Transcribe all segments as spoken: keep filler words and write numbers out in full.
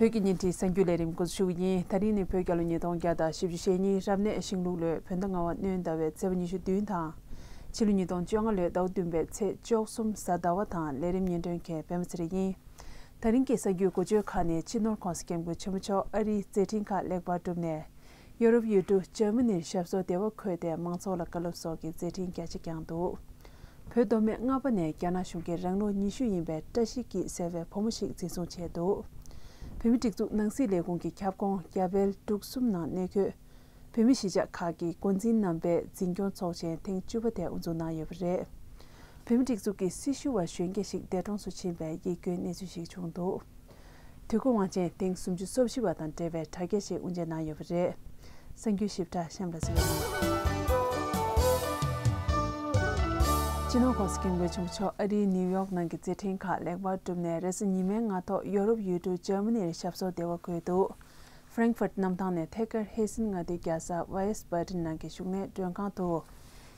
བོད་ཀྱི་ཉིན་བྲིས་གསར་འགྱུར་ལས་རིམ་འགོ་འཛུགས་ཞུ་གི་ཡིན། དེ་རིང་ནི་བོད་རྒྱལ་ལོ་ཉིས་སྟོང་བརྒྱ་དང་བཞི་བཅུ་ཞེ་གཉིས་རབ་གནས་ཤིང་ལུག་ལོའི་བོད་ཟླ་ལྔ་པ་སྣྲོན་ཟླ་བའི་ཚེས་པ་ཉི་ཤུ་བདུན་དང་། ཕྱི་ལོ་ཉིས་སྟོང་བཅོ་ལྔ་ལོའི་ཟླ་བ་བདུན་པའི་ཚེས་བཅུ་གསུམ་གཟའ་ཟླ་བ་དང་། ལས་རིམ་སྙན་སྒྲོན་མཁན་པད་མ་ཚེ་རིང་ཡིན། དེ་རིང་གི་གསར་འགྱུར་འགོ་བརྗོད་ཁག་ནི། སྤྱི་ནོར་༧གོང་ས་༧སྐྱབས་མགོན་ཆེན་པོ་མཆོག་ཨ་རིའི་མཛད་འཕྲིན་ཁག་ལེགས་པར་གྲུབ་ནས། ཡོ་རོབ་ཡུལ་གྲུ་འཇར་མ་ནིར་ཞབས་སོར་བདེ་བར་འཁོད་དེ་མང་ཚོགས་ལ་བཀའ་སློབ་སོགས་ཀྱི་མཛད་འཕྲིན་རྒྱ་ཆེ་བསྐྱངས་འདུག་བོད་མདོ་སྨད་རྔ་པ་ནས་རྒྱ་ནག་གཞུང་གིས་རང་ལོ་ཉི་ཤུ་ཡིན་པའི་བཀྲ་ཤིས་སྐྱིད་ཟེར་བའི་བུ་མོ་ཞིག་འཛིན་བཟུང་བྱས་འདུག་བོད་མིའི་སྒྲིག་འཛུགས་ནང་སྲིད་ལས་ཁུངས་ཀྱི་ཁྱབ་ཁོངས་རྒྱ་བལ་འབྲུག་གསུམ་ནང་གནས་འཁོད་བོད་མི་གཞིས་ཆགས་ཁག་གི་འགོ་འཛིན་རྣམ་པའི་འཛིན་སྐྱོང་ཚོགས་ཆེན་ཐེངས་བཅུ་པ་དེ་དབུ་འཛུགས་གནང་ཡོད་པ་རེད། བོད་མིའི་སྒྲིག་འཛུགས་ཀྱི་སྲི་ཞུ་བ་གཞོན་སྐྱེས་ཤིག་འདས་གྲོངས་སུ་ཕྱིན་པའི་ཡིད་སྐྱོའི་གནས་ཚུལ་ཞིག་བྱུང་འདུག་དུས་འཁོར་དབང་ཆེན་ཐེངས་སུམ་ཅུ་སོ་བཞི་པ་དང་འབྲེལ་བའི་དྲ་རྒྱ་ཞིག་དབུ་འབྱེད་གནང་ཡོད་པ་རེད། གསར་འགྱུར་ཞིབ་ཕྲ་གཤམ་ལ་གཟིགས་རོགས་གནང་། སྤྱི་ནོར་༧གོང་ས་༧སྐྱབས་མགོན་ཆེན་པོ་མཆོག་ཨ་རིའི་ནིའུ་ཡོག་ནང་གི་མཛད་འཕྲིན་ཁག་ལེགས་པར་གྲུབ་ནས། རེས་གཟའ་ཉི་མའི་སྔ་ཐོག་ཡོ་རོབ་ཡུལ་གྲུ་འཇར་མ་ནིར་ཞབས་སོར་བདེ་བར་འཁོད་འདུག་ཧྥ་རེང་ཧྥར་ཊི་གནམ་ཐང་ནས་ཐད་ཀར་ཧེ་སེན་མངའ་སྡེའི་རྒྱལ་ས་ཝེ་སི་པར་ཏིན་ནང་གི་བཞུགས་གནས་མགྲོན་ཁང་དུ།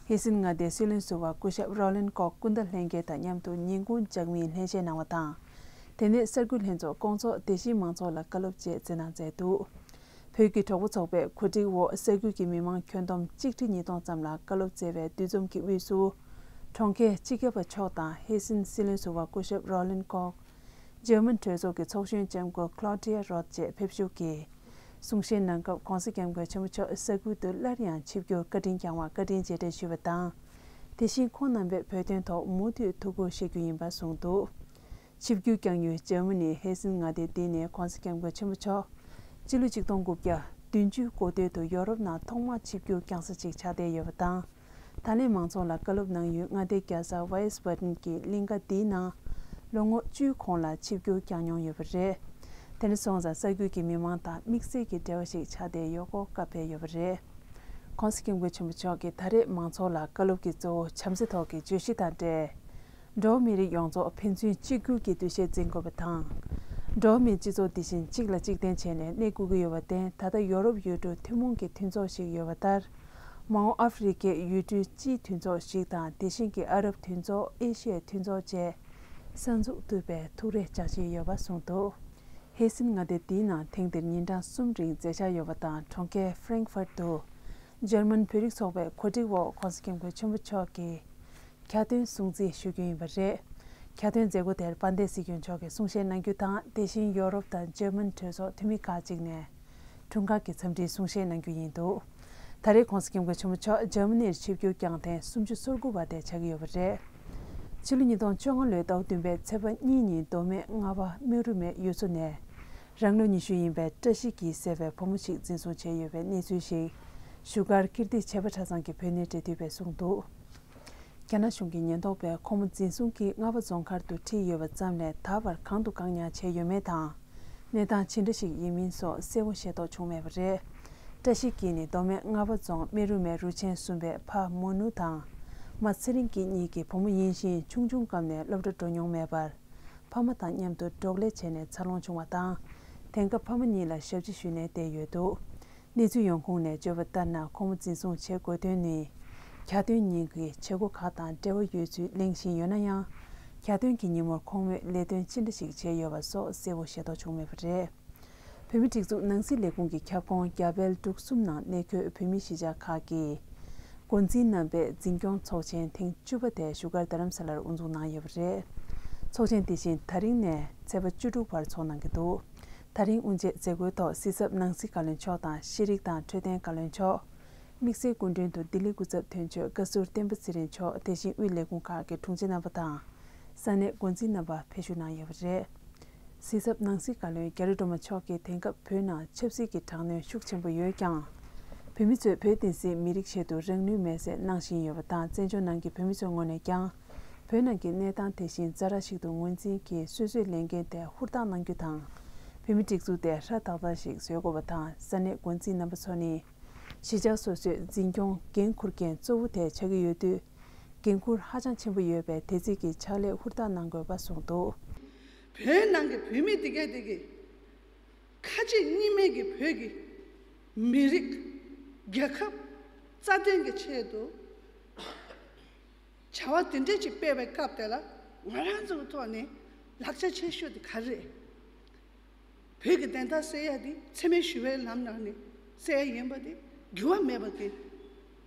ཧེ་སེན་མངའ་སྡེའི་སྲིད་བློན་ཟུར་པ་སྐུ་ཞབས་རོ་ལན་ཀོག་སྐུ་ཟླ་ལྷན་རྒྱས་དང་མཉམ་དུ་ཉིན་གུང་ལྗགས་མིན་ལྷན་བཞེས་གནང་བ་དང་། དེ་ནས་གསར་འགོད་ལྷན་ཚོགས་སྐོང་ཚོགས། དེ་བཞིན་མང་ཚོགས་ལ་བཀའ་སློབ་བཅས་མཛད་གནང་མཛད་འདུག་བོད་ཀྱི་གྲོགས་པོ་ཚོགས་པའི་གོ་སྒྲིག་འོག་ས་ཁུལ་གྱི་མི་མང་ཁྱོན་བསྡོམས་གཅིག་ཁྲི་ཉིས་སྟོང་ཙམ་ལ་བཀའ་སློབ་སྩལ་བའི་འདུ་འཛོམས་ཀྱི་དབུས་སུ། གྲོང་ཁྱེར་སྤྱི་ཁྱབ་པ་མཆོག་དང་ཧེ་སེན་སྲིད་བློན་ཟུར་པ་སྐུ་ཞབས་རོ་ལན་ཀོག་འཇར་མན་གྲོས་ཚོགས་ཀྱི་ཚོགས་གཞོན་ལྕམ་སྐུ་ཀློ་ཌི་ཡ་རོད་བཅས་ཕེབས་བཞུགས་ཀྱིས། གསུང་བཤད་གནང་སྐབས་༧གོང་ས་༧སྐྱབས་མགོན་ཆེན་པོ་མཆོག་ས་ཁུལ་དུ་སླར་ཡང་ཆིབས་བསྒྱུར་བཀའ་དྲིན་བསྐྱངས་པར་བཀའ་དྲིན་རྗེས་དྲན་ཞུས་པ་དང་། དེ་བཞིན་ཁོང་རྣམ་པས་བོད་དོན་ཐོག་མུ་མཐུད་ཐུགས་ཁུར་བཞེས་རྒྱུ་ཡིན་པ་གསུངས་འདུག་ཆིབས་བསྒྱུར་བསྐྱངས་ཡུལ་འཇར་མ་ནི་ཧེ་སེན་མངའ་སྡེ་འདི་ནས་༧གོང་ས་༧སྐྱབས་མགོན་ཆེན་པོ་མཆོག་སྤྱི་ལོ་ཆིག་སྟོང་དགུ་བརྒྱ་བདུན་ཅུ་འགོ་སྟོད་དུ་ཡོ་རོབ་ནང་ཐོག་མར་ཆིབས་བསྒྱུར་བསྐྱངས་ས་ཅིག་ཆགས་བསྡད་ཡོད་པ་དང་། ད་ལན་མང་ཚོགས་ལ་བཀའ་སློབ་གནང་ཡུལ་མངའ་སྡེའི་རྒྱལ་ས་ཝེ་སི་པར་ཏིན་གྱི་གླིང་ག་འདིའི་ནང་ལོ་ངོ་བཅུའི་གོང་ལ་ཆིབས་བསྒྱུར་བསྐྱངས་མྱོང་ཡོད་པ་རེད། དེ་ནས་སོང་ཙང་ས་ཁུལ་གྱི་མི་མང་དང་དམིགས་བསལ་གྱི་འབྲེལ་བ་ཞིག་ཆགས་བསྡད་ཡོད་སྐོར་བཀའ་ཕེབས་ཡོད་པ་རེད། ༸གོང་ས་༸སྐྱབས་མགོན་ཆེན་པོ་མཆོག་གིས་ད་རེས་མང་ཚོགས་ལ་བཀའ་སློབ་ཀྱི་གཙོ་བོ་བྱམས་བརྩེ་ཐོག་གི་བརྗོད་གཞི་དང་འབྲེལ། འགྲོ་བ་མི་རིགས་ཡོངས་རྫོགས་ཕན་ཚུན་གཅིག་གྱུར་གྱི་འདུ་ཤེས་འཛིན་དགོས་པ་དང་། འགྲོ་བ་མིའི་སྤྱི་ཚོགས་འདི་བཞིན་གཅིག་ལ་གཅིག་བརྟེན་བྱས་ནས་གནས་དགོས་ཀྱི་ཡོད་པར་བརྟེན། ད་ལྟ་ཡོ་རོབ་ཡུལ་གྲུ་ཐུན་མོང་གི་མཐུན་ཚོགས་ཤིག་ཡོད་པ་ལྟར། མ་འོངས་ཨ་ཧྥེ་རི་ཁའི་ཡུལ་གྲུའི་སྤྱིའི་མཐུན་ཚོགས་ཤིག་དང་། དེ་བཞིན་གྱི་ཨ་རབ་མཐུན་ཚོགས། ཨེ་ཤི་ཡའི་མཐུན་ཚོགས་བཅས་གསར་འཛུགས་ཐུབ་པའི་ཐུགས་རེ་བཅངས་བཞིན་ཡོད་པ་གསུངས་འདུག་ཧེ་སེན་མངའ་སྡེ་འདིའི་ནང་ཐེངས་འདིར་ཉིན་གྲངས་གསུམ་རིང་མཛད་འཆར་ཡོད་པ་དང་། གྲོང་ཁྱེར་ཧྥ་རེང་ཧྥར་ཊི་དུ་འཇར་མན་བོད་རིགས་ཚོགས་པའི་གོ་སྒྲིག་འོག་༸གོང་ས་༸སྐྱབས་མགོན་ཆེན་པོ་མཆོག་གིས་གྱ་སྟོན་སྲུང་བརྩི་ཞུ་རྒྱུ་ཡིན་པ་རེད། གྱ་སྟོན་མཛད་སྒོ་དེར་དཔལ་ལྡན་སྲིད་སྐྱོང་མཆོག་གིས་གསུང་བཤད་གནང་རྒྱུ་དང་། དེ་བཞིན་ཡོ་རོབ་དང་འཇར་མན་གྲོས་ཚོགས་འཐུས་མི་ཁག་ཅིག་ནས་དྲུང་ཁག་གི་འཚམས་འདྲིའི་གསུང་བཤད་གནང་རྒྱུ་ཡིན་འདུག་ད་རེས་༸གོང་ས་༸སྐྱབས་མགོན་ཆེན་པོ་མཆོག་འཇར་མ་ནིར་ཆིབས་བསྒྱུར་བསྐྱངས་ཐེངས་སུམ་ཅུ་སོ་དགུ་པ་དེ་ཆགས་ཀྱི་ཡོད་པ་རེད། ཕྱི་ལོ་ཉིས་སྟོང་བཅོ་ལྔ་ལོའི་ཟླ་བ་བདུན་པའི་ཚེས་པ་གཉིས་ཉིན་མདོ་སྨད་རྔ་བ་སྨན་རུ་མའི་ཡུལ་ཚོ་ནས། རང་ལོ་ཉི་ཤུ་ཡིན་པའི་བཀྲ་ཤིས་སྐྱིད་ཟེར་བའི་བུ་མོ་ཞིག་འཛིན་བཟུང་བྱས་ཡོད་པའི་གནས་ཚུལ་ཞིག་བཞུགས་སྒར་ཀིརྟི་བྱེས་པ་གྲྭ་ཚང་གི་བོད་གནས་འབྲེལ་མཐུད་པས་གསུངས་འདུག་རྒྱ་ནག་གཞུང་གི་ཉེན་རྟོག་པས་ཁོང་མོ་འཛིན་བཟུང་གིས་རྔ་བ་རྫོང་མཁར་དུ་ཁྲིད་ཡོད་པ་ཙམ་ལས། ད་བར་གང་དུ་བཀག་ཉར་བྱས་ཡོད་མེད་དང་། གནས་སྟངས་ཇི་འདྲ་ཞིག་ཡིན་མིན་སོགས་གསལ་བོ་ཤེས་རྟོགས་བྱུང་མེད་པ་རེད། བཀྲ་ཤིས་སྐྱིད་ནི་མདོ་སྨད་རྔ་བ་རྫོང་སྨན་རུ་མའི་རུ་ཆེན་གསུམ་པའི་ཕ་མོ་ནུ་དང་། མ་ཚེ་རིང་སྐྱིད་གཉིས་ཀྱི་བུ་མོ་ཡིན་ཞིང་། ཆུང་ཆུང་སྐབས་ནས་སློབ་གྲྭ་འགྲོ་མྱོང་མེད་པར། ཕ་མ་དང་མཉམ་དུ་འབྲོག་ལས་བྱས་ནས་འཚར་ལོངས་བྱུང་བ་དང་། དེང་སྐབས་ཕ་མ་གཉིས་ལ་ཞབས་ཕྱི་ཞུས་ནས་བསྡད་ཡོད་འདུག་གནས་ཚུལ་ཡོང་ཁུངས་ནས་བརྗོད་པ་ལྟར་ན། ཁོང་མོ་འཛིན་བཟུང་བྱེད་དགོས་དོན་ནི། གྱ་སྟོན་ཉིན་གྱི་བྱེད་སྒོ་ཁག་དང་འབྲེལ་བ་ཡོད་ཚུལ་གླེང་བཞིན་ཡོད་ན་ཡང་། གྱ་སྟོན་གྱི་ཉིན་མོར་ཁོང་མོས་ལས་དོན་ཅི་འདྲ་ཞིག་བྱས་ཡོད་པ་སོགས་གསལ་བོ་ཤེས་རྟོགས་བྱུང་མེད་པ་རེད། བོད་མིའི་སྒྲིག་འཛུགས་ནང་སྲིད་ལས་ཁུངས་ཀྱི་ཁྱབ་ཁོངས་རྒྱ་བལ་འབྲུག་གསུམ་ནང་གནས་འཁོད་བོད་མིའི་གཞིས་ཆགས་ཁག་གི་འགོ་འཛིན་རྣམ་པའི་འཛིན་སྐྱོང་ཚོགས་ཆེན་ཐེངས་བཅུ་པ་དེ་བཞུགས་སྒར་རྡ་རམ་ས་ལར་དབུ་འཛུགས་གནང་ཡོད་པ་རེད། ཚོགས་ཆེན་དེ་བཞིན་ད་རིང་ནས་ཚེས་པ་བཅུ་དྲུག་བར་འཚོགས་གནང་གི་འདུག་ད་རིང་དབུ་འབྱེད་མཛད་སྒོའི་ཐོག་སྲིད་ཚབ་ནང་སྲིད་བཀའ་བློན་མཆོག་དང་། ཤེས་རིག་དང་འཕྲོད་བསྟེན་བཀའ་བློན་མཆོག་དམིགས་བསལ་སྐུ་མགྲོན་དུ་ལྡི་ལི་སྐུ་ཚབ་དོན་གཅོད་བཀའ་ཟུར་བསྟན་པ་ཚེ་རིང་མཆོག་དེ་བཞིན་དབུས་ལས་ཁུངས་ཁག་གི་དྲུང་ཆེ་རྣམ་པ་དང་། ས་གནས་འགོ་འཛིན་རྣམ་པ་ཕེབས་ཞུགས་གནང་ཡོད་པ་རེད། སྲིད་ཚབ་ནང་སྲིད་བཀའ་བློན་རྒྱ་རི་སྒྲོལ་མ་མཆོག་གིས་དེང་སྐབས་བོད་ནང་ཆབ་སྲིད་ཀྱི་དྲག་གནོན་ཤུགས་ཆེན་པོ་ཡོད་ཀྱང་། བོད་མི་ཚོས་བོད་བསྟན་སྲིད་མི་རིགས་ཆེད་དུ་རང་ནུས་མེད་སེ་གནང་བཞིན་ཡོད་པ་དང་། བཙན་བྱོལ་ནང་གི་བོད་མི་ཚོའི་ངོས་ནས་ཀྱང་། བོད་ནང་གི་གནས་སྟངས་དེ་བཞིན་ཛ་དྲག་ཞིག་ཏུ་ངོས་འཛིན་གྱིས། སོ་སོའི་ལས་འགན་དེ་ཧུར་ཐག་གནང་རྒྱུ་དང་། བོད་མིའི་སྒྲིག་འཛུགས་དེ་ཧྲ་ཏག་ཏག་ཞིག་བཟོ་དགོས་པ་དང་། ས་གནས་འགོ་འཛིན་རྣམ་པ་ཚོ་ནི། གཞིས་ཆགས་སོ་སོའི་འཛིན་སྐྱོང་འགན་འཁུར་མཁན་གཙོ་བོ་དེ་ཆགས་ཀྱི་ཡོད་དུས། འགན་འཁུར་ཧ་ཅང་ཆེན་པོ་ཡོད་པས། དེ་རྩིས་ཀྱི་ཕྱག་ལས་ཧུར་ཐག་གནང་དགོས་པ་གསུངས་འདུག་བོད་ནང་གི་བོད་མི་དེ་གས་དེ་གི་ཁ་ལྕེ་གཉིས་མེད་ཀྱི་བོད་ཀྱི་མི་རིགས་རྒྱལ་ཁབ་རྩ་བརྟན་གྱི་ཆེད་དུ་བྱ་བ་དེ་འདྲས་ཅིག་སྤེལ་བའི་སྐབས་དེ་ལ་ང་རང་ཚོའི་ཐོག་ནས་ལག་ཆ་ཆེ་ཤོས་དེ་ག་རེ་རེད། བོད་ཀྱི་བདེན་མཐའ་གསལ་ཡ་དེ་འཚེ་མེད་ཞི་བའི་ལམ་ནང་ནས་གསལ་ཡ་ཡིན་པ་དེ་འགྱུར་བ་མེད་པ་གི་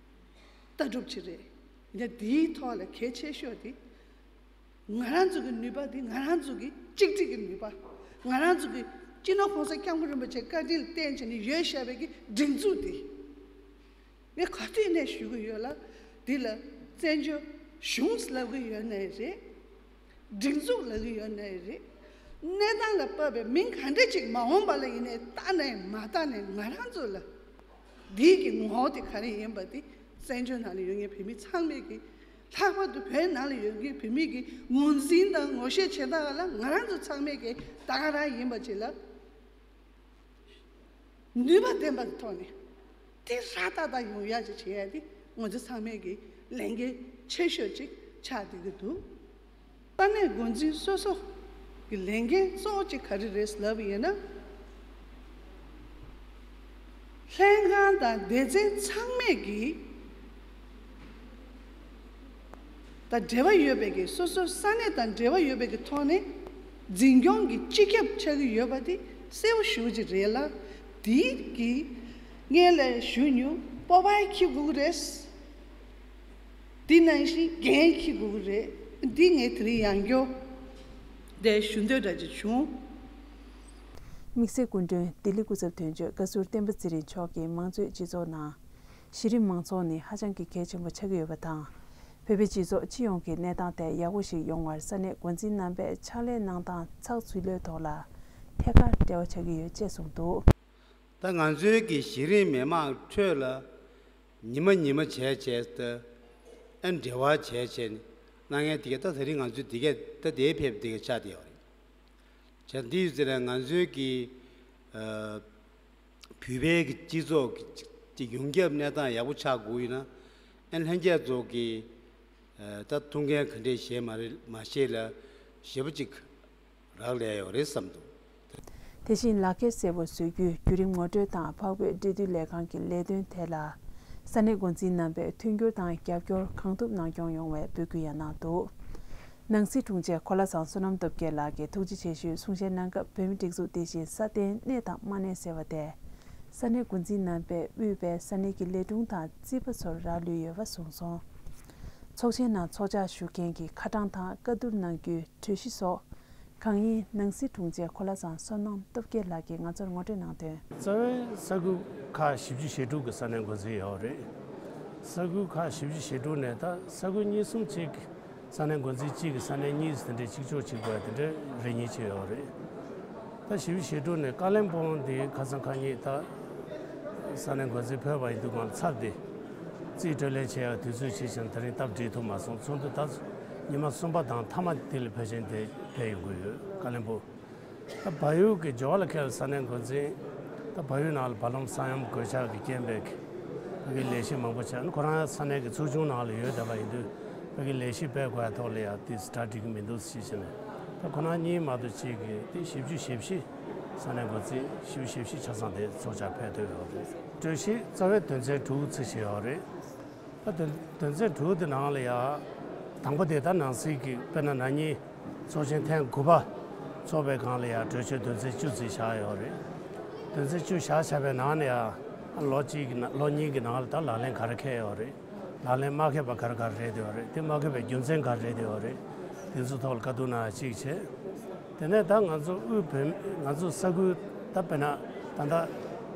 ལྟ་གྲུབ་ཅིག་རེད། ཡིན་ན་དེའི་ཐོག་ལ་གལ་ཆེ་ཤོས་དེ། ང་རང་ཚོ་གི་ནུས་པ་དེ་ང་རང་ཚོ་གི་གཅིག་སྒྲིལ་གྱི་ནུས་པ། ང་རང་ཚོ་གི་སྤྱི་ནོར་༸གོང་ས་༸སྐྱབས་མགོན་རིན་པོ་ཆེའི་བཀའ་དྲིན་ལ་བརྟེན་བྱས་ནས་ཡོད་བཞག་པའི་གི་སྒྲིག་འཛུགས་དེ། ངས་ག་དུས་ནས་ཞུ་གི་ཡོད་ལ། འདི་ལ་བཙན་བྱོལ་གཞུང་ལབ་གི་ཡོད་ནའི་རེད། སྒྲིག་འཛུགས་ལབ་གི་ཡོད་ནའི་རེད། གནས་སྟངས་ལ་དཔག་པའི་མིང་ག་འདྲ་ཅིག་མ་འོངས་པ་ལ་ཡིན་ནའི་བཏགས་ནའི་མ་བཏགས་ནའི་ང་རང་ཚོ་ལ། འདིའི་གི་ངོ་བོ་དེ་ག་རེ་ཡིན་པ་དེ་བཙན་བྱོལ་ནང་ལ་ཡོད་མཁན་བོད་མི་ཚང་མས་ཀྱི། ལྷག་པར་དུ་བོད་ནང་ལ་ཡོད་མཁན་བོད་མི་གི་ངོས་འཛིན་དང་ངོ་ཤེས་བྱེད་སྟངས་ལ་ང་རང་ཚོ་ཚང་མས་ཀྱི་ད་ག་རང་ཡིན་པ་ཅིག་ལ་ནུས་པ་ལྡན་པ་ཐོག་ནས་དེ་ཧྲ་ཏག་ཏག་ཡོང་ཡག་ཅིག་བྱེད་ཡག་དེ་ང་ཚོ་ཚང་མས་ཀྱི་ལས་འགན་ཆེ་ཤོས་ཅིག་ཆགས་བསྡད་ཀྱི་འདུག་ས་གནས་འགོ་འཛིན་སོ་སོ་གི་ལས་འགན་གཙོ་བོ་གཅིག་ག་རེ་རེད་ལབ་པ་ཡིན་ན། ལྷན་ཁང་དང་སྡེ་ཚན་ཚང་མས་ཀྱིས་དང་འབྲེལ་བ་ཡོད་པའི་གི་སོ་སོ་ས་གནས་དང་འབྲེལ་བ་ཡོད་པའི་གི་ཐོག་ནས་འཛིན་སྐྱོང་གི་སྤྱི་ཁྱབ་ཆགས་ཀྱི་ཡོད་པ་དེ་གསལ་པོ་ཞེ་པོ་ཅིག་རེད་ལ། དེའི་གི་སྔོན་ལ་ཞུ་མྱོང་སྤོབས་པ་འཁྱེར་དགོས་ཀྱི་རེད། དེ་ནང་བཞིན་འགན་འཁྱེར་དགོས་ཀྱི་རེད། འདི་ངས་དེ་རིང་ཡང་བསྐྱར་དེ་ཞུ་འདོད་འདྲ་ཅིག་བྱུང་། དམིགས་བསལ་སྐུ་མགྲོན་ལྡི་ལི་སྐུ་ཚབ་དོན་གཅོད་བཀའ་ཟུར་བསྟན་པ་ཚེ་རིང་མཆོག་གིས་མང་གཙོའི་སྤྱི་ཚོགས་ནང་གཞི་རིམ་མང་ཚོགས་ནི་ཧ་ཅང་གི་གལ་ཆེན་པོ་ཆགས་ཀྱི་ཡོད་པ་དང་། བོད་པའི་སྤྱི་ཚོགས་སྤྱི་ཡོངས་ཀྱི་གནས་སྟངས་དེ་ཡག་པོ་ཞིག་ཡོང་བར་ས་གནས་འགོ་འཛིན་རྣམ་པས་ཕྱག་ལས་གནང་སྟངས་ཚགས་ཚུད་ལོས་ཐོག་ལ་ཐད་ཀར་འབྲེལ་བ་ཆགས་ཀྱི་ཡོད་ཅེས་གསུངས་འདུག། ད་ང་ཚོའི་གི་གཞི་རིམ་མི་མང་ཁྲོད་ལ་ཉི་མ་ཉི་མ་བྱས་བྱས་ད་ཨ་འབྲེལ་བ་བྱས་བྱས་གནང་མཁན་དེ་ག་ད་དེ་རིང་ང་ཚོའི་དེ་ག་ད་དེའི་ཕེབས་དེ་ག་ཆགས་བསྡད་ཡོད་རེད། བྱས་འདི་ཡོད་ཚེ་ལ་ང་ཚོའི་གི་ཨ་བོད་པའི་གི་སྤྱི་ཚོགས་ཀྱི་ཡོངས་ཁྱབ་གནས་སྟངས་ཡག་པོ་ཆགས་དགོས་ཡིན་ན། ཨ་ལྷན་རྒྱས་ཚོ་གི་ཨ་ད་ཐུགས་འགན་ག་འདྲས་བཞེས་མ་རེད་མ་བཞེས་ལ་ཞེ་པོ་ཅིག་རག་ལས་ཡོད་རེད་བསམ་འདུག། དེ་བཞིན་ལག་ཁྱེར་སེར་པོ་བཟོ་རྒྱུའི་བརྒྱུད་རིམ་ངོ་སྤྲོད་དང་འཕགས་བོད་འབྲེལ་མཐུད་ལས་ཁང་གི་ལས་དོན་ཐད་ལ་ས་གནས་འགོ་འཛིན་རྣམ་པས་མཐུན་འགྱུར་དང་རྒྱབ་སྐྱོར་གང་ཐུབ་གནང་སྐྱོང་ཡོང་བའི་འབོད་སྐུལ་ཡང་གནང་འདུག། ནང་སྲིད་དྲུང་ཆེ་གོ་ལ་བཟང་བསོད་ནམས་སྟོབས་རྒྱལ་ལགས་ཀྱིས་ཐུགས་རྗེ་ཆེ་ཞུའི་གསུང་བཤད་གནང་སྐབས། བོད་མིའི་སྒྲིག་འཛུགས་དེ་བཞིན་སྲ་བརྟན་གནས་དང་མ་གནས་ཟེར་བ་དེ། ས་གནས་འགོ་འཛིན་རྣམ་པས་དབུས་པའི་ས་གནས་ཀྱི་ལས་དྲུང་དང་རྩིས་པ་ཚོར་རག་ལུས་ཡོད་པ་གསུངས་སོང་། ཚོགས་ཆེན་ནང་ཚོགས་བཅར་ཞུ་མཁན་གྱི་ཁ་གྲངས་དང་བཀའ་བསྡུར་གནང་རྒྱུའི་གྲོས་གཞི་སོགས། གང་ཡིན་ནང་སྲིད་དྲུང་ཆེ་གོ་ལ་བཟང་བསོད་ནམས་སྟོབས་རྒྱལ་ལགས་ཀྱིས་ང་ཚོར་ངོ་སྤྲོད་གནང་དོན། རྩ་བའི་ས་ཁུལ་ཁག་བཞི་བཅུ་ཞེ་དྲུག་གི་ས་གནས་འགོ་འཛིན་ཡོད་རེད། ས་ཁུལ་ཁག་བཞི་བཅུ་ཞེ་དྲུག་ནས་ད་ས་ཁུལ་གཉིས་གསུམ་གཅིག་གི་ས་གནས་འགོ་འཛིན་གཅིག་གི་ས་གནས་གཉིས་དེ་འདྲའི་གཅིག་ལྕོགས་གཅིག་པ་དེ་འདྲའི་རེ་གཉིས་ཅིག་ཡོད་རེད། ད་བཞི་བཅུ་ཞེ་དྲུག་ནས་ཀ་ལོན་སྦུག་དེ་ཁ་སང་ཁ་ཉིན་ད་ས་གནས་འགོ་འཛིན་ཕེབས་པ་ཡིན་དུས་གང་ཚབ་སྟེ་རྩིས་སྤྲོད་ལེན་བྱེད་ཡག་དུས་ཚོད་ཕྱིན་ཕྱིན་དེ་རིང་སྟབས་འགྲིག་ཐུབ་མ་སོང་། ཚོགས་འདུ་ད་ཉི་མ་གསུམ་པ་དང་མཐའ་མ་དེ་ལ་ཕལ་ཆེར་དེ་ཕེབས་ཡོང་གི་ཡོད། ཀ་ལོན་སྦུག་ད་བལ་ཡུལ་གྱི་ཇོ་ཧ་ལ་ཁེལ་ས་གནས་འགོ་འཛིན། ད་བལ་ཡུལ་ནང་ལ་བར་ལམ་ས་ཡོམ་གོད་ཆག་གི་རྐྱེན་པས་ཕ་གི་ལས་གཞི་མང་པོ་བྱས། ཁོ་རང་ས་གནས་ཀྱི་ཚོགས་ཆུང་ནང་ལ་ཡོད་བསྡད་པ་ཡིན་དུས་ཕ་གི་ལས་གཞི་སྤེལ་དགོས་ཡ་ཐོག་ལ་ཡ་དེ་གྲ་སྒྲིག་གི་མི་འདུག་ཞེས་བྱས་ནས། ད་ཁོ་རང་གཉིས་མ་གཏོགས་གཅིག་གིས་དེ་བཞི་བཅུ་ཞེ་བཞི་ས་གནས་འགོ་འཛིན་བཞི་བཅུ་ཞེ་བཞི་ཆ་ཚང་དེ་ཚོགས་བཅར་ཕེབས་ཐུབ་ཡོད་རེད། གྲོས་གཞི་རྩ་བའི་དོན་ཚན་དྲུག་ཅིག་བྱས་ཡོད་རེད། ད་དོན་དོན་ཚན་དྲུག་དེ་ནང་ལ་ཡ། དང་པོ་དེ་ད་ནང་སྲིད་ཀྱི་དཔེར་ན་ན་ནིང་ཚོགས་ཆེན་ཐེངས་དགུ་པ་ཚོགས་པའི་སྒང་ལ་ཡ་གྲོས་ཆོད་དོན་ཚན་བཅུ་ཙམ་བཞག་ཡོད་རེད། དོན་ཚན་བཅུ་བཞག་བཞག་པའི་ནང་ལ་ཡ་ལོ་གཅིག་གི་ནང་ལོ་གཉིས་ཀྱི་ནང་ལ་ད་ལག་ལེན་ག་རེ་འཁེལ་ཡོད་རེད། ལག་ལེན་མ་འཁེལ་བ་ག་རེ་ག་རེ་རེད་ཡོད་རེད། དེ་མ་འཁེལ་བའི་རྒྱུ་མཚན་ག་རེ་རེད་ཡོད་རེད། དེ་ཚོ་ཐོག་ལ་བཀའ་བསྡུར་གནང་ཡ་གཅིག་བྱས། དེ་ནས་ད་ང་ཚོ་དབུས་བོད་ང་ཚོ་ས་ཁུལ་ད་དཔེར་ན་ད་ལྟ་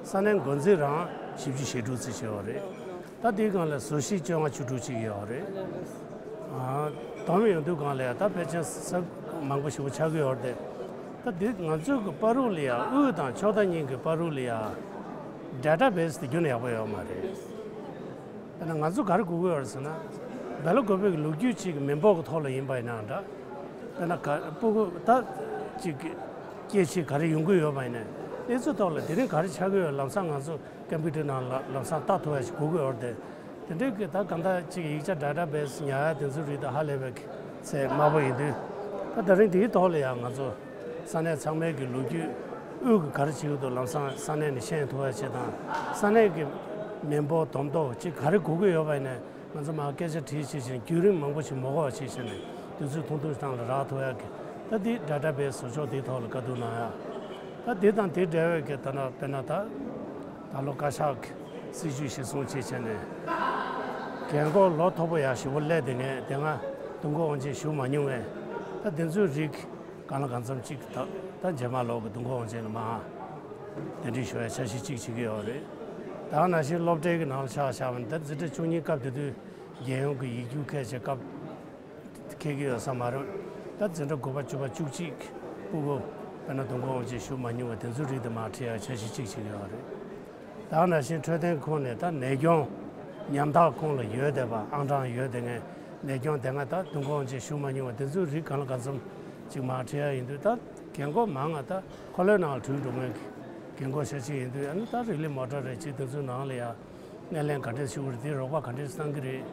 ས་གནས་འགོ་འཛིན་རང་བཞི་བཅུ་ཞེ་དྲུག་ཙམ་བྱས་པ་རེད། ད་དེའི་སྒང་ལ་ཟུར་བཞི་བཅོ་ལྔ་བཅུ་དྲུག་ཅིག་ཡོད་རེད། ཨ་བསྡོམས་ཡོང་དུས་སྒང་ལ་ཡ་ད་ཕལ་ཆེར་ས་མང་པོ་ཞིག་ཆགས་ཀྱི་ཡོད་རེད་དེ། ད་དེ་ང་ཚོའི་གི་བར་དུ་ལ་ཡ་དབུས་དང་ཕྱོགས་མཐའ་གཉིས་ཀྱི་བར་དུ་ལ་ཡ་ཌེ་ཊ་བེ་སི་དེ་རྒྱུན་ནས་ཡག་པོ་ཡོད་མ་རེད། དཔེར་ན་ང་ཚོ་ག་རེ་དགོས་ཀྱི་ཡོད་རེད་ཟེར་ན། སྦེལ་ཀོབ་གི་ལོ་རྒྱུས་ཅིག་མི་འབོར་གྱི་ཐོག་ལ་ཡིན་པ་ཡིན་ནའང་འདྲ། དཔེར་ན་ག་སྤུ་གུ་ད་ཅིག་སྐྱེས་ཆེད་ག་རེ་ཡོང་གི་ཡོད་པ་ཡིན་ནའི་དེ་ཚོའི་ཐོག་ལ་དེ་རིང་ག་རེ་ཆགས་ཀྱི་ཡོད་ལམ་སང་ང་ཚོ་ཀམ་པུ་ཊར་ནང་ལ་ལམ་སང་ལྟ་ཐུབ་ཡ་ཞིག་དགོས་ཀྱི་ཡོད་རེད་དེ། དེ་འདྲའི་གི་ད་གང་ལྟར་ཅིག་ཡིག་ཆ་ཌེ་ཊ་བེ་སི་ཉར་ཡ་དེ་ཚོ་རིགས་ད་ཧ་ལས་པའི་ཚད་དམའ་པོ་ཡིན་དུས། ད་དེ་རིང་དེའི་ཐོག་ལ་ཡང་ང་ཚོ་ས་གནས་ཚང་མའི་གི་ལོ་རྒྱུས་དབུས་ཀྱི་ག་རེ་བྱེད་ཀྱི་འདུག་ལམ་སང་ས་གནས་ནས་ཤེས་ཐུབ་ཡ་ཆེད་དང་། ས་གནས་ཀྱི་མི་འབོར་སྡོམ་ཐོ་ཅིག་ག་རེ་དགོས་ཀྱི་ཡོད་པ་ཡིན་ནའི་ང་ཚོ་མར་སྐད་ཆ་དྲིས་བྱས་བྱས་ནས་བརྒྱུད་རིམ་མང་པོ་ཞིག་མ་འགོར་བ་བྱས་བྱས་ནས་དུས་ཚོད་ཐུང་ཐུང་ཞིག་ནང་ལ་རག་ཐུབ་ཡ་གི་ད་འདི་ཌེ་ཊ་བེ་སི་བཟོ་ཕྱོགས་འདིའི་ཐོག་ལ་བཀའ་བསྡུར་གནང་ཡ། ད་དེ་དང་དེ་འབྲེལ་བའི་གི་ད་ན་དཔེར་ན་ད་ད་ལོ་བཀའ་ཤག་གི་སྲིད་ཇུས་གཞིར་བཟུང་བྱས་བྱས་ནས་རྒན་གོག་ལོ་མཐོ་པོ་ཡག་ཞེ་པོ་སླེབས་དེ་ངས་དེ་སྔ་དུས་འཁོར་དབང་ཆེན་ཞུ་མ་མྱོང་བས། ད་དེ་ཚོའི་རིགས་གང་ལ་གང་འཚམ་ཅིག་ད་ད་རྗེས་མ་ལོག་གི་དུས་འཁོར་དབང་ཆེན་ལ་མར་གདན་འདྲེན་ཞུ་ཡ་འཆར་གཞི་ཅིག་བྱེད་ཀྱི་ཡོད་རེད། ད་ནང་བཞིན་སློབ་གྲྭའི་གི་ནང་ལ་ཆ་བཞག་པ་ན། ད་འཛིན་གྲྭ་བཅུ་གཉིས་སྐབས་དེ་དུས་རྒྱལ་ཡོངས་ཀྱི་ཡིག་རྒྱུགས་ཁས་བྱས་སྐབས་འཁེལ་གྱི་ཡོད་ས་མ་རེད། ད་འཛིན་གྲྭ་དགུ་པ་བཅུ་པ་བཅུ་གཅིག་ཕྲུ་གུ་དཔེར་ན་དུས་འཁོར་དབང་ཆེན་ཞུ་མ་མྱོང་བ་དེ་ཚོའི་རིགས་དེ་མར་ཁྲིད་ཡག་འཆར་གཞི་གཅིག་བྱེད་ཀྱི་ཡོད་རེད། ད་ནང་བཞིན་འཕྲོད་བསྟེན་ཁོངས་ནས་ད་ནད་སྐྱོང་ཉམ་ཐག་ཁོངས་ལ་ཡོད་བསྡད་པ། ཨང་གྲངས་ཡོད་བསྡད་མཁན་ནད་སྐྱོང་དེ་སྔ་ད་དུས་འཁོར་དབང་ཆེན་ཞུ་མ་མྱོང་བ་དེ་ཚོའི་རིགས་གང་ལ་གང་འཚམ་ཅིག་མར་ཁྲིད་ཡག་ཡིན་དུས། ད་རྒན་གོག་མང་ང་ད་འཁོར་ལོའི་ནང་ལ་བྲོས་འགྲོ་མཁན་གྱི་རྒན་གོག་ཤ་ཅིག་ཡིན་དུས། ཨ་ནི་ད་རི་ལི་མོ་ཊ་རེད་ཅིག་དེ་ཚོའི་ནང་ལ་ཡ་སྣེ་ལེན་ག་འདྲས་ཞུ་གི་རེད། དེ་རོགས་པ་ག་འདྲས་གནང་གི་རེད་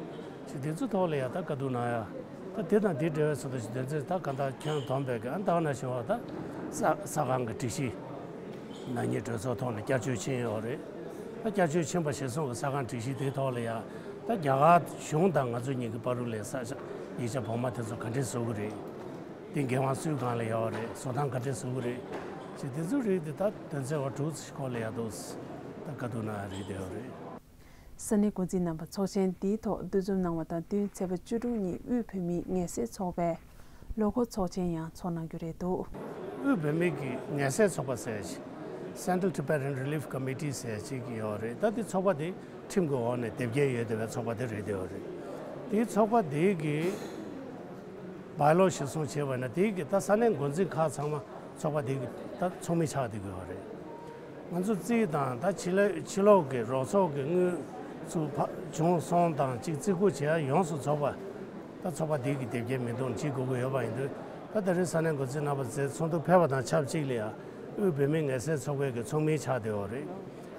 ཅེས་དེ་ཚོའི་ཐོག་ལ་ཡ་ད་བཀའ་བསྡུར་གནང་ཡ། ད་དེ་དང་དེ་འབྲེལ་བའི་བཟོ་འདྲ་ཞིག་དོན་ཚན་ད་ག་ད་ཁྱོན་བསྡོམས་པའི་གི། ཨ་ད་ག་ནང་བཞིན་བ་ད་ས་ས་ཁང་གི་སྒྲིག་གཞི་ནག་ཉེས་གྲོས་ཚོགས་ཐོག་ནས་བསྐྱར་བཅོས་ཕྱིན་ཡོད་རེད། ད་བསྐྱར་བཅོས་ཕྱིན་པ་གཞིར་བཟུང་གི་ས་ཁང་སྒྲིག་གཞི་དེའི་ཐོག་ལ་ཡ་ད་རྒྱ་གར་གཞུང་དང་ང་ཚོ་གཉིས་ཀྱི་བར་དུ་ལ་ས་ཆ་ཡིག་ཆ་བོགས་མ་དེ་ཚོ་ག་འདྲས་བཟོ་གི་རེད། དེ་འགན་དབང་སུའི་སྒང་ལ་ཡོད་རེད། བཟོ་སྟངས་ག་འདྲས་བཟོ་གི་རེད་ཅེས་དེ་ཚོའི་རིགས་དེ་ད་དོན་ཚན་བ་དྲུག་ཙམ་སྐོར་ལ་ཡ་འདུག་ད་བཀའ་བསྡུར་གནང་ཡ་རེད་བསྡད་ཡོད་རེད། ས་གནས་འགོ་འཛིན་རྣམ་པ་ཚོགས་ཆེན་འདིའི་ཐོག་འདུ་འཛོམས་གནང་བ་དང་བསྟུན། ཚེས་པ་བཅུ་དྲུག་ཉིན་དབུས་བོད་མིའི་ངལ་སེལ་ཚོགས་པས་ལོ་འཁོར་ཚོགས་ཆེན་ཡང་ཚོགས་གནང་རྒྱུ་རེད་འདུག་དབུས་བོད་མིའི་ངལ་སེལ་ཚོགས་པ་ཟེར་ཅིག Central Tibetan Relief Committee ཟེར་ཅིག་ཡོད་རེད། ད་དེ་ཚོགས་པ་དེ་ཁྲིམས་ཀྱི་འོག་ནས་དེབ་སྐྱེལ་ཡོད་བསྡད་པའི་ཚོགས་པ་དེ་རེད་བསྡད་ཡོད་རེད། དེའི་ཚོགས་པ་དེ་གི་བའི་ལོ་གཞིར་བཟུང་བྱས་པ་ན། དེ་གི་ད་ས་གནས་འགོ་འཛིན་ཁག་ཚང་མ་ཚོགས་པ་དེ་གི་ད་ཚོགས་མི་ཆགས་བསྡད་ཀྱི་ཡོད་རེད། ང་ཚོ་རྩིས་དང་ད་ཕྱི་ལོགས་ཕྱི་ལོགས་ཀྱི་རོགས་ཚོགས་ཀྱི་དངུལ་ཚུར་ཕ་བྱུང་སོང་དང་གཅིག་བརྩི་བཀུར་བྱེད་ཡ་ཡོངས་སུ་རྫོགས་པ་ད་ཚོགས་པ་དེ་གི་དེབ་སྐྱེལ་མི་འདུག་བྱེད་དགོས་ཀྱི་ཡོད་པ་ཡིན་དུས། ད་ད་རེས་ས་གནས་འགོ་འཛིན་རྣམ་པ་ཚོའི་ཚོགས་འདུ་ཕེབས་པ་དང་ཆབས་ཅིག་ལ་ཡ་དབུས་བོད་མིའི་ངལ་སེལ་ཚོགས་པའི་གི་ཚོགས་མི་ཆགས་བསྡད་ཡོད་རེད།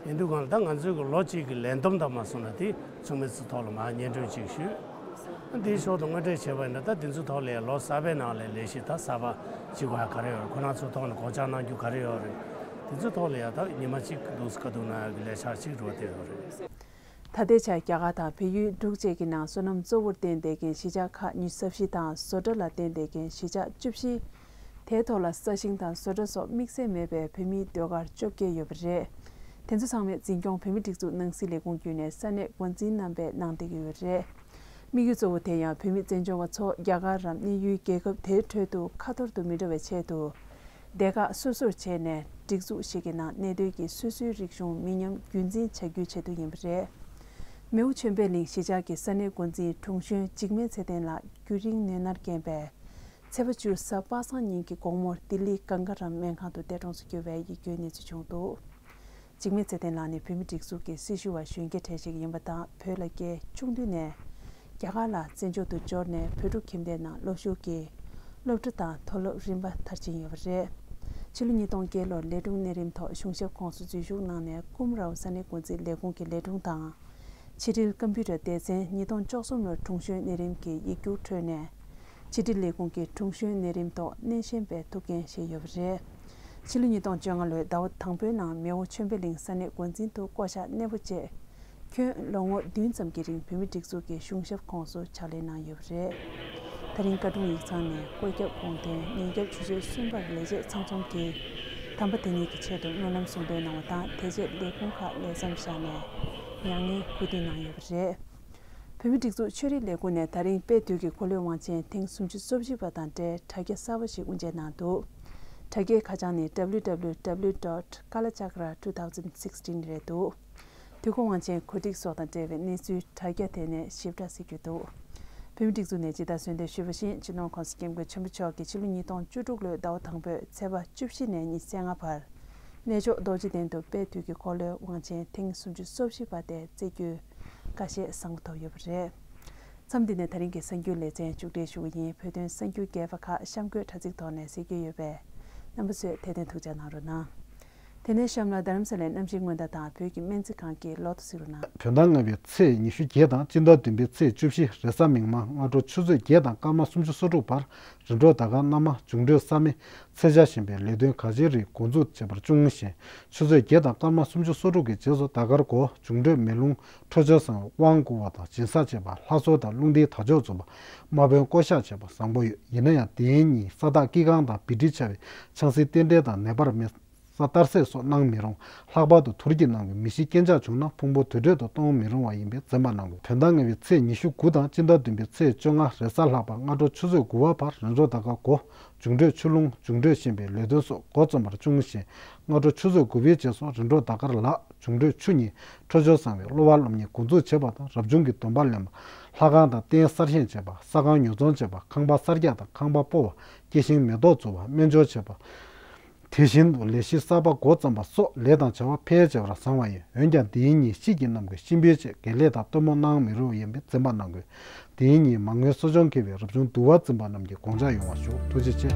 ཡིན་དུས་གང་ལ་ད་ང་ཚོའི་གི་ལོ་གཅིག་གི་ལས་བསྡོམས་དང་མ་སོང་ན་དེ་ཚོགས་མི་ཚོའི་ཐོག་ལ་མར་སྙན་སྒྲོན་ཅིག་ཞུས། དེའི་ཞོར་དུ་དངོས་འབྲེལ་བྱས་པ་ཡིན་ན་ད་དེ་ཚོའི་ཐོག་ལ་ཡང་ལོ་གསར་པའི་ནང་ལ་ལས་གཞི་ད་གསར་པ་བྱེད་དགོས་ཡ་ག་རེ་ཡོད་རེད། ཁོ་རང་ཚོའི་ཐོག་ནས་སྒོ་བརྒྱབ་གནང་རྒྱུ་ག་རེ་ཡོད་རེད། དེ་ཚོའི་ཐོག་ལ་ཡང་ད་ཉི་མ་གཅིག་འདུག་སེ་བཀའ་བསྡུར་གནང་ཡ་གི་ལས་འཆར་ཅིག་རོལ་བསྡད་ཡོད་རེད། ད་ལྟའི་ཆར་རྒྱ་གར་དང་བལ་ཡུལ་འབྲུག་བཅས་ཀྱི་ནང་སོ་ནམ་གཙོ་བོར་བརྟེན་བསྡད་མཁན་གཞིས་ཆགས་ཁག་ཉི་ཤུ་རྩ་བཞི་དང་བཟོ་གྲྭ་ལ་བརྟེན་བསྡད་མཁན་གཞིས་ཆགས་བཅུ་བཞི། དེའི་ཐོག་ལ་ས་ཞིང་དང་བཟོ་གྲྭ་སོགས་དམིགས་བསལ་མེད་པའི་བོད་མིའི་ཟློས་གར་བཅོ་བརྒྱད་ཡོད་པ་རེད། དེ་ཚོ་ཚང་མའི་འཛིན་སྐྱོང་བོད་མིའི་སྒྲིག་འཛུགས་ནང་སྲིད་ལས་ཁུངས་བརྒྱུད་ནས་ས་གནས་འགོ་འཛིན་རྣམ་པས་གནང་བསྡད་ཀྱི་ཡོད་པ་རེད། དམིགས་ཡུལ་གཙོ་བོ་དེ་ཡང་བོད་མི་བཙན་བྱོལ་བ་ཚོ་རྒྱ་གར་རམ་གནས་ཡུལ་རྒྱལ་ཁབ་དེའི་ཁྲོད་དུ་ཁ་ཐོར་དུ་མི་འགྲོ་བའི་ཆེད་དུ། སྡེ་ཁག་སོ་སོར་ཕྱེ་ནས་སྒྲིག་འཛུགས་ཤིག་གི་ནང་གནས་སྡོད་ཀྱིས་སོ་སོའི་རིག་གཞུང་མི་ཉམས་རྒྱུན་འཛིན་བྱ་རྒྱུའི་ཆེད་དུ་ཡིན་པ་རེད། མེའོ་ཆོས་འཕེལ་གླིང་གཞིས་ཆགས་ཀྱི་ས་གནས་འགོ་འཛིན་དྲུང་གཞོན་འཇིགས་མེད་ཚེ་བརྟན་ལགས་རྒྱུན་རིང་ནད་མནར་རྐྱེན་པས། ཚེས་པ་བཅུ་གཟའ་པ་སངས་ཉིན་གྱི་དགོང་མོར་ལྡི་ལི་གངྒཱ་རམ་སྨན་ཁང་དུ་འདས་གྲོངས་སུ་གྱུར་བའི་ཡིད་སྐྱོའི་གནས་ཚུལ་བྱུང་འདུག་འཇིགས་མེད་ཚེ་བརྟན་ལགས་ནི་བོད་མིའི་སྒྲིག་འཛུགས་ཀྱི་སྲི་ཞུ་བ་གཞོན་སྐྱེས་གྲས་ཤིག་ཡིན་པ་དང་། བོད་ལ་སྐྱེས། ཆུང་དུས་ནས་རྒྱ་གར་ལ་བཙན་བྱོལ་དུ་འབྱོར་ནས་བོད་ཕྲུག་ཁྱིམ་སྡེའི་ནང་སློབ་ཞུགས་ཀྱིས་སློབ་གྲྭ་དང་མཐོ་སློབ་རིམ་པ་མཐར་ཕྱིན་ཡོད་པ་རེད། ཕྱི་ལོ་ཉིས་སྟོང་བརྒྱད་ལོར་ལས་དྲུང་གནས་རིམ་ཐོག་གཞུང་ཞབས་ཁོངས་སུ་འཛུལ་ཞུགས་གནང་ནས་ཀུམ་རའོ་ས་གནས་འགོ་འཛིན་ལས་ཁུངས་ཀྱི་ལས་དྲུང་དང་། ཕྱི་དྲིལ་ཀམ་པུ་ཊར་སྡེ་ཚན། ཉིས་སྟོང་བཅུ་གསུམ་ལོར་དྲུང་གཞོན་གནས་རིམ་གྱི་ཡིག་རྒྱུགས་འཕྲོད་ནས། ཕྱི་དྲིལ་ལས་ཁུངས་ཀྱི་དྲུང་གཞོན་གནས་རིམ་ཐོག་སྣེ་ཤན་པའི་ཐུགས་འགན་བཞེས་ཡོད་པ་རེད། ཕྱི་ལོ་ཉིས་སྟོང་བཅོ་ལྔ་ལོའི་ཟླ་བ་དང་པོའི་ནང་མེའོ་ཆོས་འཕེལ་གླིང་ས་གནས་འགོ་འཛིན་དུ་བསྐོ་བཞག་གནས་སྤོ་བྱས། ཁྱོན་ལོ་ངོ་བདུན་ཙམ་གྱི་རིང་བོད་མིའི་སྒྲིག་འཛུགས་ཀྱི་གཞུང་ཞབས་ཁོངས་སུ་ཕྱག་ལས་གནང་ཡོད་པ་རེད། ད་རིང་བཀའ་དྲུང་ཡིག་ཚང་ནས་བཀོད་ཁྱབ་དགོངས་དོན་ཉིན་རྒྱབ་ཆུ་ཚོད་གསུམ་པར་ལས་བྱེད་ཚང་འཛོམས་ཀྱིས་དམ་པ་དེ་ཉིད་ཀྱི་ཆེད་དུ་སྨོན་ལམ་གསུང་འདོན་གནང་བ་དང་། དེ་རྗེས་ལས་ཁུངས་ཁག་ལས་མཚམས་བཞག་ནས་མྱ་ངན་གུས་འདུད་གནང་ཡོད་པ་རེད། བོད་མིའི་སྒྲིག་འཛུགས་ཆོས་རིག་ལས་ཁུངས་ནས་ད་རིང་དཔལ་དུས་ཀྱི་འཁོར་ལོའི་དབང་ཆེན་ཐེངས་སུམ་ཅུ་སོ་བཞི་པ་དང་འབྲེལ་དྲ་རྒྱ་གསར་པ་ཞིག་དབུ་འབྱེད་གནང་འདུག་དྲ་རྒྱའི་ཁ་བྱང་ནི་www dot kalachakra two thousand sixteen རེད་འདུག་དུས་འཁོར་དབང་ཆེན་གོ་སྒྲིག་སོགས་དང་འབྲེལ་བའི་གནས་ཚུལ་དྲ་རྒྱ་དེ་ནས་ཞིབ་ཕྲ་གཟིགས་རྒྱུ་འདུག་བོད་མིའི་སྒྲིག་འཛུགས་ནས་ཇི་ལྟར་གསོལ་འདེབས་ཞུས་པ་བཞིན། སྤྱི་ནོར་༸གོང་ས་༸སྐྱབས་མགོན་ཆེན་པོ་མཆོག་གིས་ཕྱི་ལོ་ཉིས་སྟོང་བཅུ་དྲུག་ལོའི་ཟླ་བ་དང་པོའི་ཚེས་པ་བཅུ་བཞི་ནས་ཉི་ཤུ་རྩ་ལྔ་བར། གནས་མཆོག་རྡོ་རྗེ་གདན་དུ་དཔལ་དུས་ཀྱི་འཁོར་ལོའི་དབང་ཆེན་ཐེངས་སུམ་ཅུ་སོ་བཞི་པ་དེ་རྩེ་རྒྱུའི་ཁ་ཞེ་བཟང་པོ་ཐོབ་ཡོད་པ་རེད། མཚམས་འདི་ནས་ད་རིང་གི་གསར་འགྱུར་ལེ་ཚན་མཇུག་སྒྲིལ་ཞུ་གི་ཡིན། བོད་དོན་གསར་འགྱུར་རྒྱས་པ་ཁག་གཤམ་འཁོད་དྲ་ཚིགས་ཐོག་ནས་གཟིགས་རྒྱུ་ཡོད་པས། རྣམ་པ་ཚོས་དེ་དོན་ཐུགས་འཇགས་གནང་རོགས་གནང་། དེ་ནས་གཤམ་ལ་རྡ་རམ་ས་ལའི་གནམ་གཤིས་སྔོན་བརྡ་དང་བོད་ཀྱི་སྨན་རྩིས་ཁང་གི་ལོ་ཐོ་གཟིགས་རོགས་གནང་། བོད་ཟླ་ལྔ་པའི་ཚེས་ཉི་ཤུ་བརྒྱད་དང་སྤྱི་ཟླ་བདུན་པའི་ཚེས་བཅུ་བཞི་རེས་གཟའ་མིག་དམར་སྔ་དྲོ་ཆུ་ཚོད་བརྒྱད་དང་སྐར་མ་སུམ་ཅུ་སོ་དྲུག་བར་རི་འབྲོག་ཟླ་སྐར་གནམ་དམར། འབྱུང་འཕྲོད་ས་མེ། ཚེས་ཆ་གཞན་པའི་ལས་དོན་ག་ཅིའི་རིགས་འགོ་འཛུགས་བྱེད་པར་སྐྱོན་ཞིང་། ཆུ་ཚོད་བརྒྱད་དང་སྐར་མ་སུམ་ཅུ་སོ་དྲུག་གི་རྗེས་སུ་ཟླ་སྐར་གོ་འབྱུང་འཕྲོད་མེ་རླུང་འཕྲོད་སྦྱོར་བཟང་བའི་དབང་བསྐུར་བ་དང་སྦྱིན་སྲེག་བྱེད་པ། ལྷ་གསོལ་དང་རླུང་རྟའི་དར་ལྕོག་འཛུགས་པ། དམག་དཔོན་བསྐོ་གཞག་བྱེད་པ་བཟང་པོ་ཡོད། ཡིན་ན་ཡང་དེའི་ཉིན་ས་བདག་སྐྱེ་གང་དང་བི་ཏི་ཆ་བའི་ཆང་སའི་རྟེན་འབྲེལ་དང་ནད་པར་མེ་ ས་གཏར་སྲེག་སོགས་གནང་མི་རུང་། ལྷག་པར་དུ་དུར་གྱི་ནང་གི་མི་ཤི་རྐྱེན་ཆག་བྱུང་ན་ཕུང་པོ་དུར་ཁྲོད་དུ་གཏོང་མི་རུང་བ་ཡིན་པས་འཛེམ་པ་གནང་དགོས། བོད་ཟླ་ལྔ་པའི་ཚེས་ཉི་ཤུ་དགུ་དང་སྤྱི་ཟླ་བདུན་པའི་ཚེས་བཅོ་ལྔ་རེས་གཟའ་ལྷག་པ་སྔ་དྲོ་ཆུ་ཚོད་དགུ་པ་བར་རིམ་གྲོ་ཟླ་སྐར་དགུ། འབྱུང་འཕྲོད་ཆུ་ཀླུང་། འབྱུང་འཕྲོད་ཤན་པའི་ལས་དོན་སོགས་འགོ་རྩོམ་པར་བྱུང་ཞིང་། སྔ་དྲོ་ཆུ་ཚོད་དགུ་པའི་རྗེས་སུ་རིམ་གྲོ་ཟླ་སྐར་ལག། འབྱུང་འཕྲོད་ཆུ་གཉིས། འཕྲོད་སྦྱོར་བཟང་བའི་གློ་བ་སློབ་གཉེར་འགོ་འཛུགས་བྱེད་པ་དང་། རབ་བྱུང་གི་སྡོམ་པ་ལེན་པ། ལྷ་ཁང་དང་རྟེན་གསར་བཞེངས་བྱེད་པ། ས་ཁང་ཉོ་ཚོང་བྱེད་པ། ཁང་པ་གསར་རྒྱག་དང་ཁང་པ་སྤོ་བ། སྐྱེ་ཤིང་མེ་ཏོག་འཛུགས་པ། སྨན་སྦྱོར་བྱེད་པ། དེ་བཞིན་དུ་ལས་གཞི་གསར་པ་འགོ་རྩོམ་པ་སོགས་ལས་དང་བྱ་བ་ཕལ་ཆེ་བར་བཟང་བ་ཡིན། འོན་ཀྱང་འདིའི་ཉིན་དཔྱིད་ཀྱི་གནམ་གྱི་གཤིན་པོའི་ཆེད་དགེ་ལས་དང་སྟོན་མོ་གནང་མི་རུང་ཡིན་པས་འཛེམ་པ་གནང་དགོས། འདིའི་ཉིན་མར་ངོའི་གསོ་སྦྱོང་འཁེལ་བའི་རབ་བྱུང་བསྡུ་བ་འཛིན་པ་རྣམས་ཀྱིས་དགོངས་འཇགས་ཡོང་བ་ཞུ། ཐུགས་རྗེ་ཆེ།